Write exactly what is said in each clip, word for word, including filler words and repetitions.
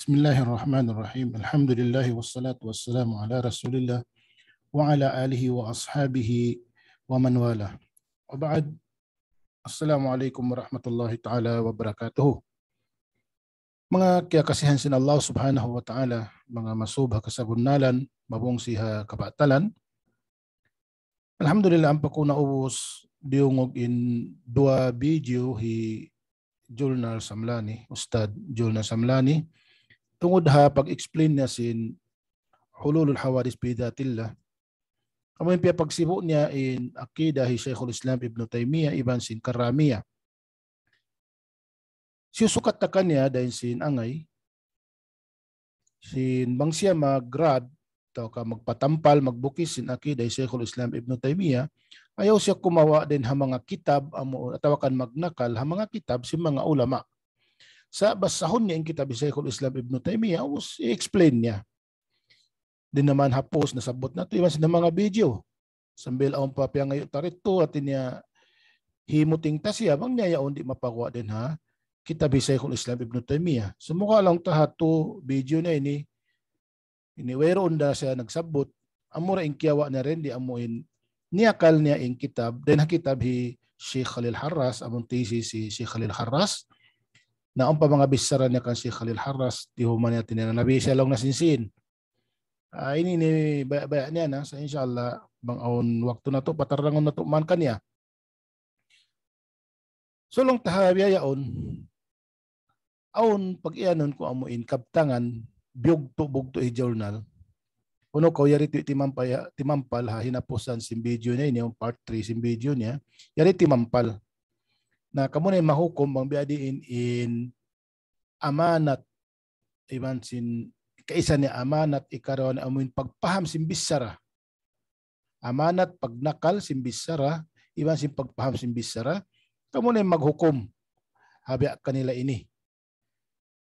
بسم الله الرحمن الرحيم. الحمد لله والصلاة والسلام على رسول الله وعلى آله وأصحابه ومن والاه. وبعد. السلام عليكم ورحمة الله تعالى وبركاته. Manga kiyakasihan sin Allah Subhanahu wa Ta'ala, manga masub ha kasabunnalan, mabungsi ha kabatalan. Alhamdulillah, ampa ku naubus diyungug in duwa video hi Julnar Samlani, Ustad Julnar Samlani, tungud ha pag-explain niya sin hululul hawadith bidhatillah. Amu in piyapagsibu' niya in akida hi Shaykhul Islam Ibn Taymiyyah iban sin Karramiyyah. Siyusukat ta kaniya dayn sin angay, sin bang siya mag-rad, atawa ka magpatampal, magbukis sin akida hi Shaykhul Islam Ibn Taymiyyah, ayaw siya kumawa' dayn ha manga kitab, amu, atawa kan magnakal ha manga kitab sin manga ulama. Sa' basahun niya in kitab hi Shaykhul Islam Ibn Taymiyyah, us, i-explain niya. Di' naman hapus nasabbut natu', iban sin manga video. Sambil awn pa piyangayu' ta didtu, hati niya himuting ta siya, bang niya yaun di' mapaguwa' dayn ha kitab hi Shaykhul Islam Ibn Taymiyyah. Sumagawa' laung ta ha tu video niya ini, ini wayruun da siya nagsabbut, amura in kiyawa' niya dayn di amu in niyakal niya in kitab, dayn ha kitab hi Sheikh Khalil Harras, amun thesis hi Sheikh Khalil Harras. Na awn pa manga bichara niya kan Sheikh Khalil Harras, tiyuhuman niya hati niya nabi siya laung na sin sīn. Ah, ini ini baya'-baya' niya na, sa' insya Allah, bang awn waktu natu', patarangun natu' man kaniya. So laung ta ha biya' yaun, awn pag-iyanun ku amu in kabtangan, bugtu'-bugtu' hi Julnar. Unu kaw yari tu timampal, timampal ha hinapusan sin video niya, ini in part three sin video niya, yari timampal. Na kamu na in mahukum bang biya' diin in amanat, iban sin kaisa niya amanat, ikaruwa niya amu in pagpaham sin bichara. Amanat pagnakal sin bichara, iban sin pagpaham sin bichara, kamu na in maghukum ha biya' kanila ini.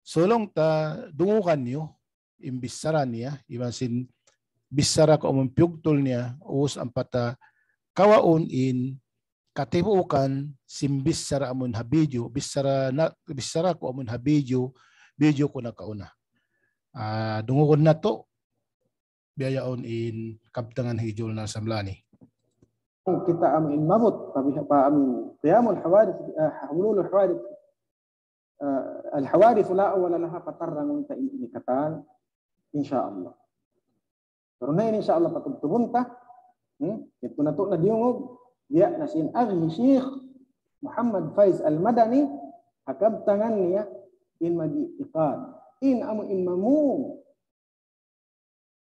So laung ta dungugan niyu in bichara niya, iban sin bichara ku amun piyugtul niya, us ampa ta kawaun in katibuukan sin bichara amun ha video, bichara na, bichara ku amun ha video, video ku nakauna. Ah, dungugun natu', biya' yaun in kabtangan hi Julnar Samlani. Kita amu in maabut, pa biha-, pa amu in qiyamul hawadith, ah, hululul hawadith, ah, al hawadith la awwala laha, patarangun ta in ini katan, insya Allah. Karna' ini insya Allah patubtubun ta, hmm? Yadtu natu' na diyungug, biya' na sin agi hi Sheikh Muhammad Faiz Al-Madani, ha kabtangan niya in mag-i'tiqad. In amu in mamung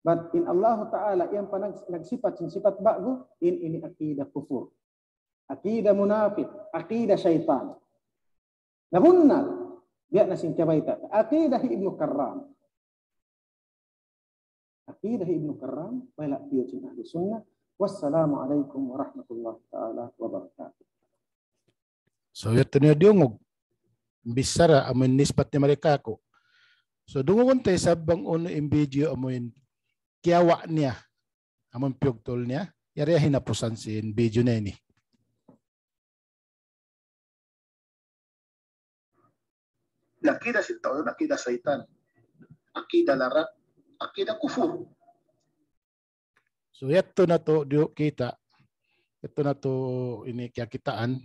bat in Allahu Ta'ala, yan pa nag-, nagsipat sin sipat ba'gu, in ini akida kufur. Akida munapik, akida saytan. Na bunnal, biya' na sin kabayta'. Akida hi Ibnu Karram. Akida hi Ibnu Karram, wala' piyut sin Ahlu Sunnah. Wassalamu alaykum warahmatullahi ta'ala wabarakatuh. So, yadtu niya diyungug. Bichara, amun nisbat niya mari kāku'. So, dungugun ta isab bang unu in video amun kiyawa' niya, amun piyugtul niya, yari hinapusan sin video niya ini. Akida sin tau, akida saytan, akida larak, akida kufur. So, yadtu natu' diyu kita'. Yadtu natu' ini kiyakitaan.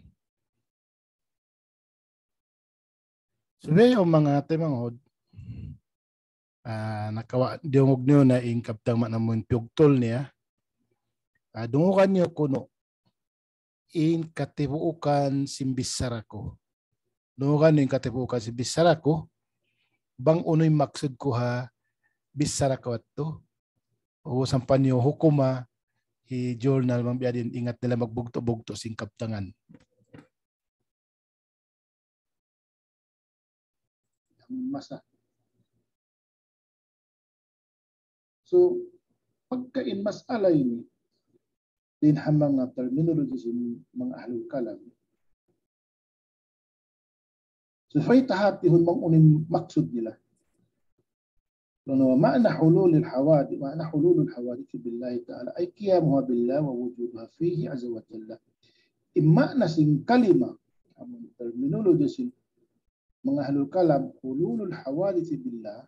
So, biya' yaun manga taymanghud, ah, nakawa', diyungug niyu na in kabtangan amun piyugtul niya. Ah, dungugan niyu kunu' in katibuukan sin bichara ku. Dungugan niyu in katibuukan sin bichara ku, bang unu in maksud ku ha bichara ku yadtu. Ubus ampa niyu hukuma hi Julnar bang biya' diin, ingat nila magbugtu'-bugtu' sin kabtangan. Masa. So, pagka in mas'ala ini, dayn ha manga terminology sin manga ahlul kalam. Supaya ta hatihun bang unu in maksud nila. Laung niya, معنى حلول الحوادث، معنى حلول الحوادث بالله تعالى، أي قيامها بالله ووجودها فيه عز وجل. In ma'na sin kalima, amun terminology sin manga ahlul kalam, حلول الحوادث بالله,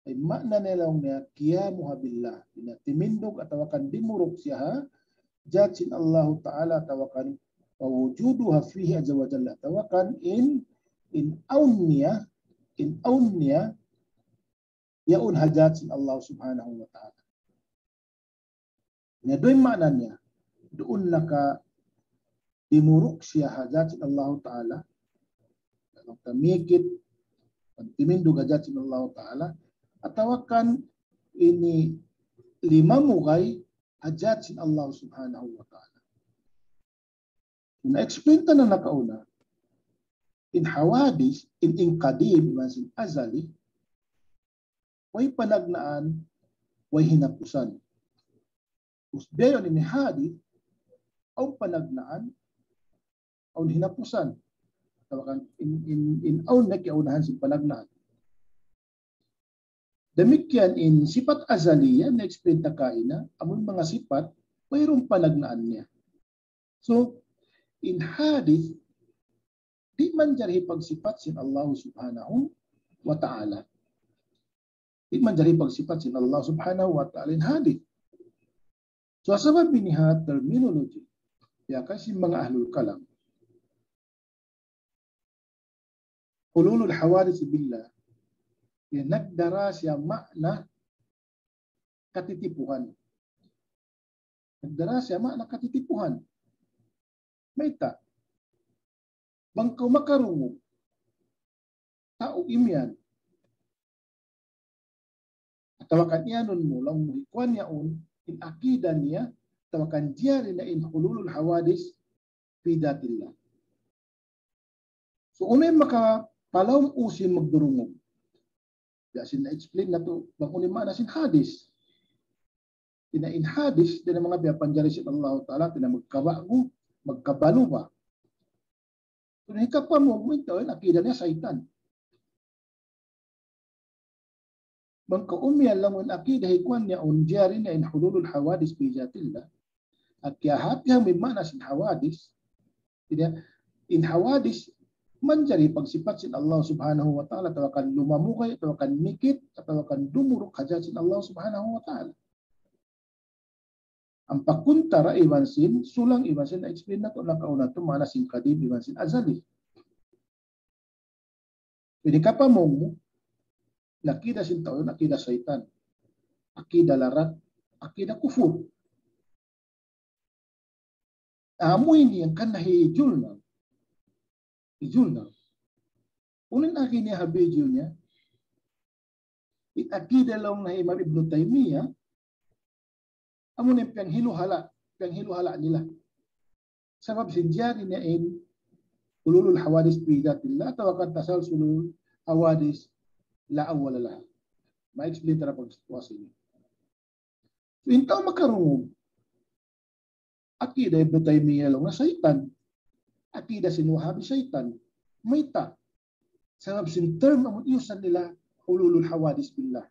Ay ma'na niya laung niya, qiyamuha billah. Ina timindug atawa kan dimuruk siya ha jat sin Allahu Ta'ala atawa kan wa wujuduha fihi azza wa jalla atawa kan in, in awn niya, in awn niya, yaun ha jat sin Allah Subhanahu wa Ta'ala. Na duun ma'na niya, duun naka dimuruk siya ha jat sin Allahu Ta'ala, laung ta mikit, timindug ha jat sin Allahu Ta'ala, atawa kan ini limamugay ha jat sin Allah Subhanahu wa Ta'ala. Na-explain ta na nakauna, in hawadith, in, in qadim, iban sin azali, way panagnaan, way hinapusan. Us biya' ini hadith, awn panagnaan, awn hinapusan. Atawa kan in, in, in awn na kiyaunahan sin panagnaan. Damikkiyan in sifat azaliya, na-explain ta kaina, amun manga sifat, wayruun panagnaan niya. So, in hadith, di' manjari pagsifat sin Allah Subhanahu wa Ta'ala. Di' manjari pagsifat sin Allah Subhanahu wa Ta'ala in hadith. So, sabab ini ha terminology, ya kasi manga ahlul kalam. Hululul hawadith billah, ya nagdara siya ma'na katitipuhan. Nagdara siya ma'na katitipuhan. Mayta'? Bang kaw makarungug, tau imiyan. Atawa kan iyanun mu, laung mu hi kuwan yaun, in akida niya, atawa kan jari na in hululul hawadith fi dhatillah. So, unu in makapalaum usin magdurungug? Biya' sin na-explain natu', bang unu in ma'na sin hadith. Ina in hadith, dayn ha manga biya' panjari sin Allah Ta'ala, tina magkabagu, magkabalu ba. So, hikapamung mu in tau, in akida niya saytan. Bang kaw umiyan laung in akida hi kuwan niya, awn jari niya in hululul hawadith fi dhatillah. At kiyahatihan mu in ma'na sin hawadith. Jadi, in hawadith, manjari pagsifat sin Allah Subhanahu wa Ta'ala, atawa kan lumamugay, atawa kan mikit, atawa kan dumuruk ha jat sin Allah Subhanahu wa Ta'ala. Ampa kuntara iban sin, sulang iban sin, na-explain natu' nakauna tu ma'na sin qadim iban sin azali. Jadi kapamung mu, in akida sin tau, in akida saytan, akida larat, akida kufur. Amu ini in kan hi Julnar. Hi Julnar. Unu in agi niya ha video niya? In akida laung niya Imam Ibn Taymiyyah, amu ini in piyanghiluhala', piyanghiluhala' nila. Sabab sin jari niya in hululul hawadith fi dhatillah, atawa kan tasalsulul hawadith la awwala laha. Ma-explain ta na pag-, puas ini. So, in tau makarungug, akida Ibn Taymiyyah laung niya saytan. Akida sin Wahhabi saytan. Mayta'? Sabab sin term amun iyusan nila hululul hawadith billah.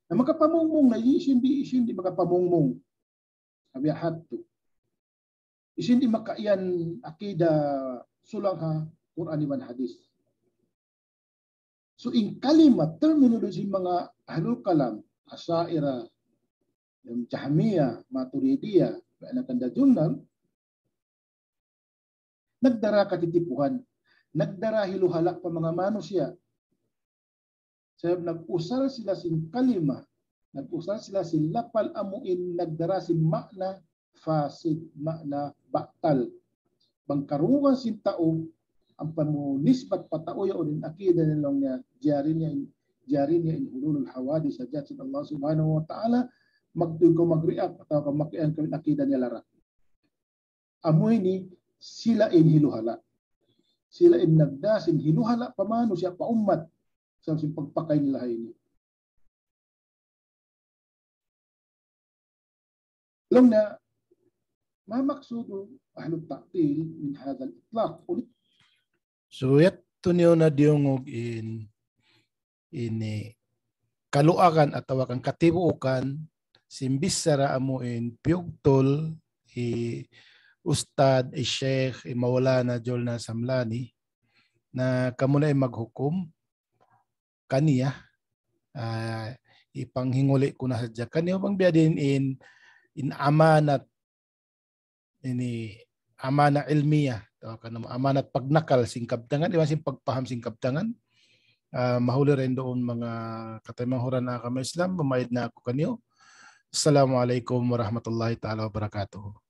Na makapamungmung na, hisiyu in di', hisiyu in di' makapamungmung. Sabiya' hādtu. Hisiyu in di' makaiyan akida sulang ha Qur'an iban hadith. So, in kalima, terminology manga ahlul kalam, Asha'ira, Jahmiyyah, Maturidiyah, kaya na kanda Julnar, nagdara katitipuhan, nagdara hiluhala' pa manga manusiya'. Sabab nag-usal sila sin kalima, nag-usal sila sin lapal amu in nagdara sin ma'na fasid, ma'na batal. Bang karungugan sin tau, ampa mu nisbat pa tau yaun in akida nila laung niya, jari niya in, jari niya in hululul hawadith ha jat sin Allah Subhanahu wa Ta'ala, magtuy kaw mag-react atawa ka makiyan kaw in akida niya larat. Amu ini sila in hiluhala'. Sila in nagdara sin hiluhala' pa manusiya' pa ummat. Sabab sin pagpakay nila ha ini. Laung niya, ما مقصود أهل التعطيل من هذا الإطلاق؟ Ulit. So, yadtu niyu na diyungug in ini kaluagan atawa kan katibuukan sin bichara amu in piyugtul hi Ustadh, hi Sheikh, hi Maulana Julnar Samlani. na kamu na in maghukum kaniya, ah, ipanghinguli ku na sadja kaniyu bang biya' diin in, in amanat ini, amanat ilmiya, atawa kan amanat pagnakal sin kabtangan, iban sin pagpaham sin kabtangan. Ah, mahuli ra duun manga kataymanghuran agama Islam, mamaid na aku kaniyu. Assalamualaikum warahmatullahi taala wabarakatuh.